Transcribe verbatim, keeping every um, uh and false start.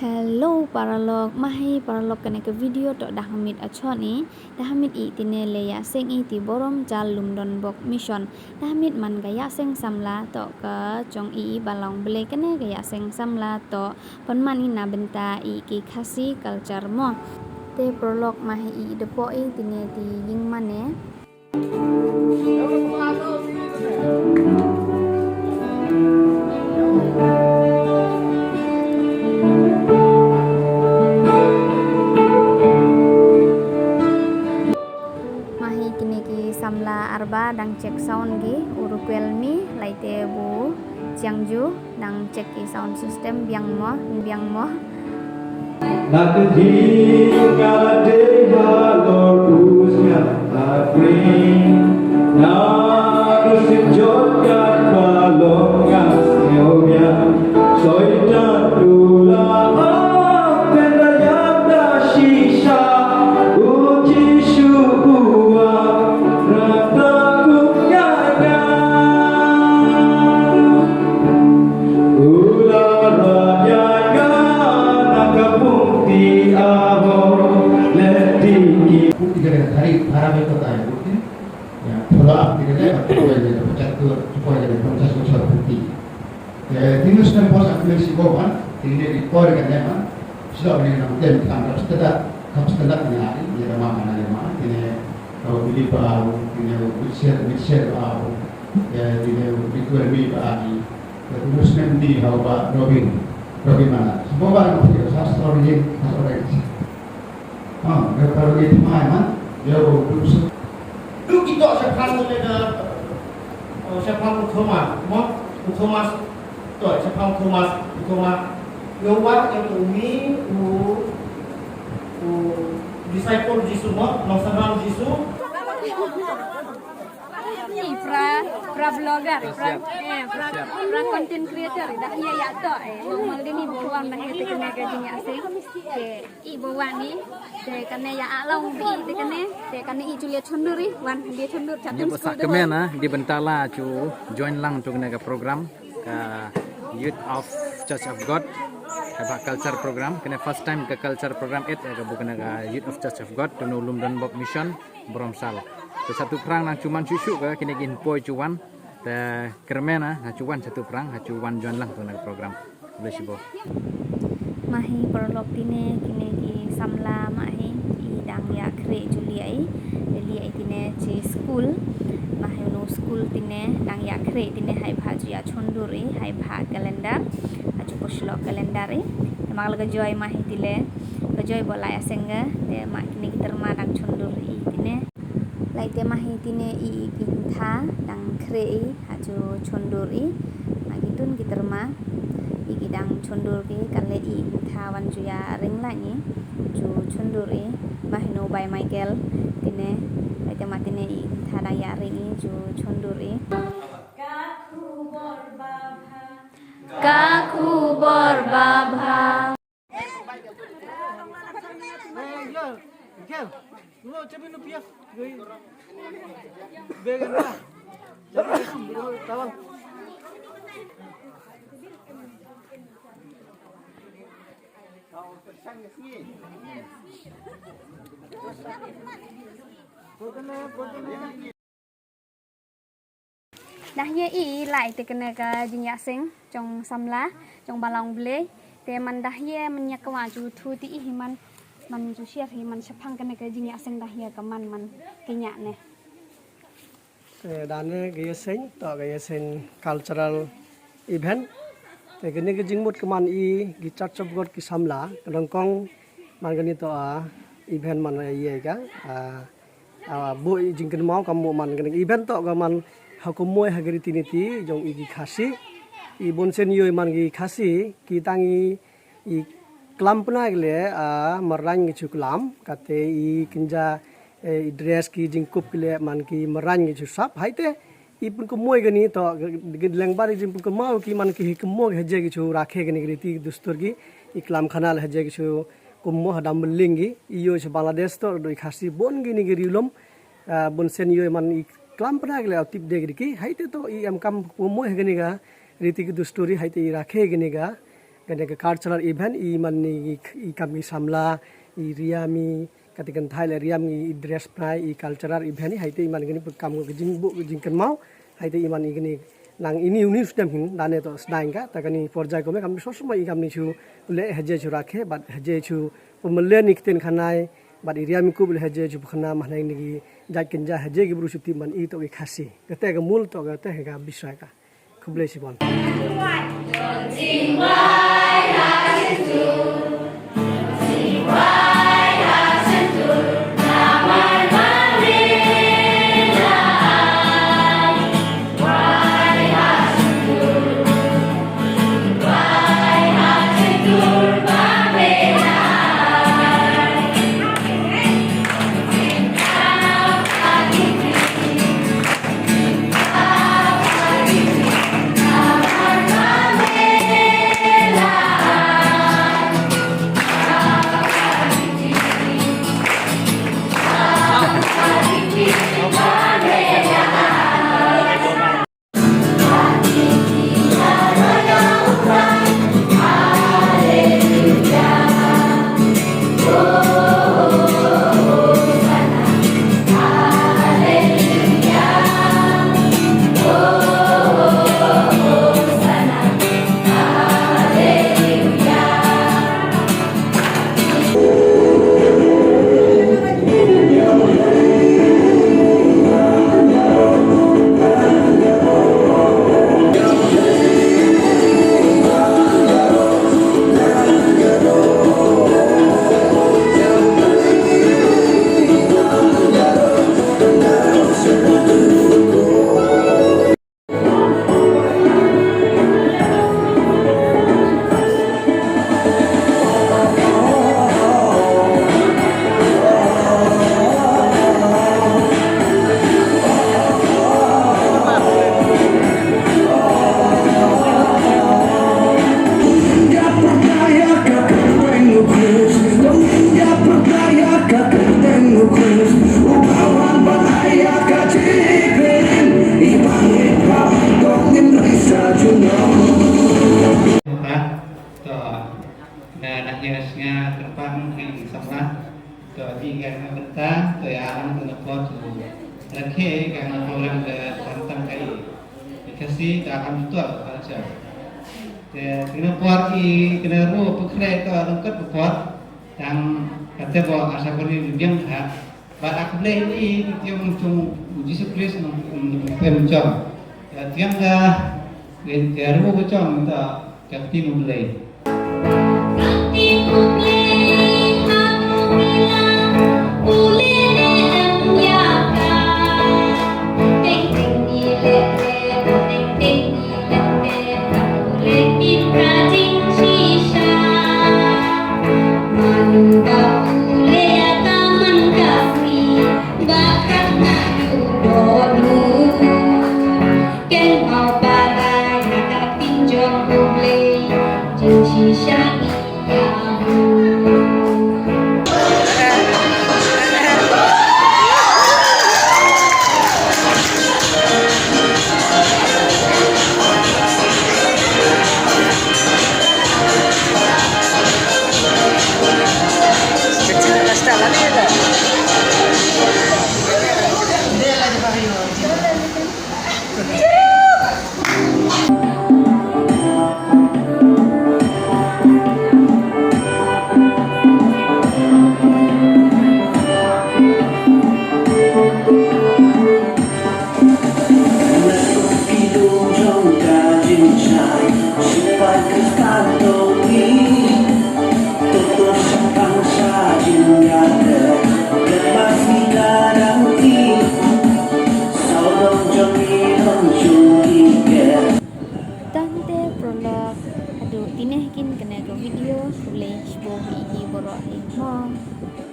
Hello paralok, mahi paralok kane ka video to da hamit achon i, da hamit i tine le ya seng i ti borom jal lum don bok mission, da hamit man ka ya seng samla to ka chong i i balong ble kane ka ya seng samla to pon man i na benta i ki Khasi culture mo. Te paralok mahi i depo i tine ti ying mane. Mahi kine ki samla arba dang check sound gi, u rukwel mi, laite bu chiang ju, nang check i sound system biang mo, biang mo. Na ka jingkala dei halor u sngap ta pring. Na ka sim jot ka palong nga sngewbha. Soitan tula ap penda yap da shisha. U Jisu uwa rata ku nyanya. Ula raya na ka pungti aho leti ki. Pungti ka dei thari para me ko tai pungti. Ya, pura pungti ka dei, pura ka dei, pura ka dei, pura ka dei, pura ka dei, pura ka dei. Eh, tinu snem pos aku si ko man, tinu di por ka dei man. Sila ni nam tem tam rap setedak, kap setedak ni hari, ya da mama na ya ma, tinu kau bili bau, tinu bichet bichet bau, ya tinu bituan mi bau ni. Terus nanti hau ba Robin, Robin mana? Semua barang pasti sastra ni, sastra ni. Ha, dia kalau dia mai man, dia berusaha. Lu kita sekarang ni ada, eh, sekarang Thomas, mo, Thomas, tu sekarang Thomas, Thomas. Yo wa yang umi, u, u disciple Jisu mo, nong sekarang Jisu. Ni pra, pra blogger, pra, eh, pra, pra content creator, dah ya ya to, eh, normal dini bukan dah ya tekene gaji ni asing, eh, i bawa ni, te kane ya alang bi tekene, te kane i Julia Chunduri, wan dia Chundur, Ni chatun ba school sak tu kemen wan. Ah, di bentala chu join lang tu kene ka program ka Youth of Church of God. Ka ba culture program, kene first time ka culture program et ya ka bu kene ka Youth of Church of God, tu no Lumdonbok Mission. Bromsal. Te satu phrang nang chuman shuh shuh ka kine kin poi chuan. Te kermena na chuan satu phrang ha chuan join lang tu na program. Bless you both. Mahi paralok tine kine ki samla mahi i dang ya kre Julia i. Lili i tine chi school. Mahi no school tine dang ya kre tine hai bha ju ya chundur i hai bha calendar. Ha chu poshlo calendar i. Te mak la ka joy mahi tile. Ka joy bo lai aseng ga, te ma kine ki terma dang chundur i tine. Lai te mahi tine i ki hintha dang kre i ha chu chundur i. Ma ki tun ki terma i ki dang chundur ki kale i hintha wan ju ya ring la ni chu chundur i. Mahi no bai Michael tine. Lai te ma tine i hintha dang ya ring i chu chundur i. Ka khubor ba bha. Ka khubor ba bha. Dah ye i lai te kene ka jingïaseng jong samla jong Balang Blei. Te man dah ye man ïa ka wa ju thu ti i hi man man ju share hi man shaphang kene ka jingïaseng dah ye ka man man kenya ne. Te dane ka ïaseng to ka ïaseng cultural event. Te kene ka jingmut ka man i ki Church of God ki samla ka dong kong man kane to a event man ïa ka. Ah, bu i jingkynmaw ka mo man kane event to ka man ha ko moi ha gari tini ti jong i ki Khasi. I bun sen yoi man ki Khasi ki tang i, i klam pna ki le, ah, marang ki chu klam kate i kinja, eh, i dress ki jingkup ki le man ki marang ki chu sap hai te. I pun ko moi gani to lengbar i jingpun ko mau ki man ki hi ko mo ki haje ki chu rakhe gani ki riti dustur ki i klam khana le haje ki chu ko mo hadam ling ki i yo chu Bangladesh to do i Khasi bon gini ki rilum, ah, bun sen yo man i klam pna ki le au tip de ki hai te to i am kam ko moi gani ga riti ki dustur i hai te i rakhe gani ga Kane ka cultural event i man i, i kam i samla, i riam i, kata kan thai la riam i, i dress pnai, i cultural event i, haite i man kane ka kam ka jingbuh ka jingkynmaw, haite i man i kane nang ini uni snem hin, dane to sdang ka, ta kane por jai kome kam so sumai i kam ni chu, le haje chu rakhe, bad haje chu, pemelen i ktien khanai, bad i riam i kup le haje chu pkhana mahnai ni ki, jait kynja haje ki bru shuti man i to ki Khasi. Kate ka mul to kate ka bisai ka. Khublei shibun. To, na, na, ya, snga, terpang, ki, samla. To, di, ka, na, benta, to, ya, alam, to, na, pot, to, rakhe, ka, na, program, ka, tang, tang, ka, i. Ka, si, ka, alam, to, culture. Te, kena por, i, kena ru, pekre, to, lengket, por. Tang, kate, bo, asa, ko, ni, biang, ha. Bad ak Blei ni ki tieng chung u Jisu Khrist nong pem chong. Ka tieng ka, ka ruh ka chong ta ka kti u Blei. Tang te prolog haduh tine hi kin kane ka video, khublei shibun ïa phi baroh.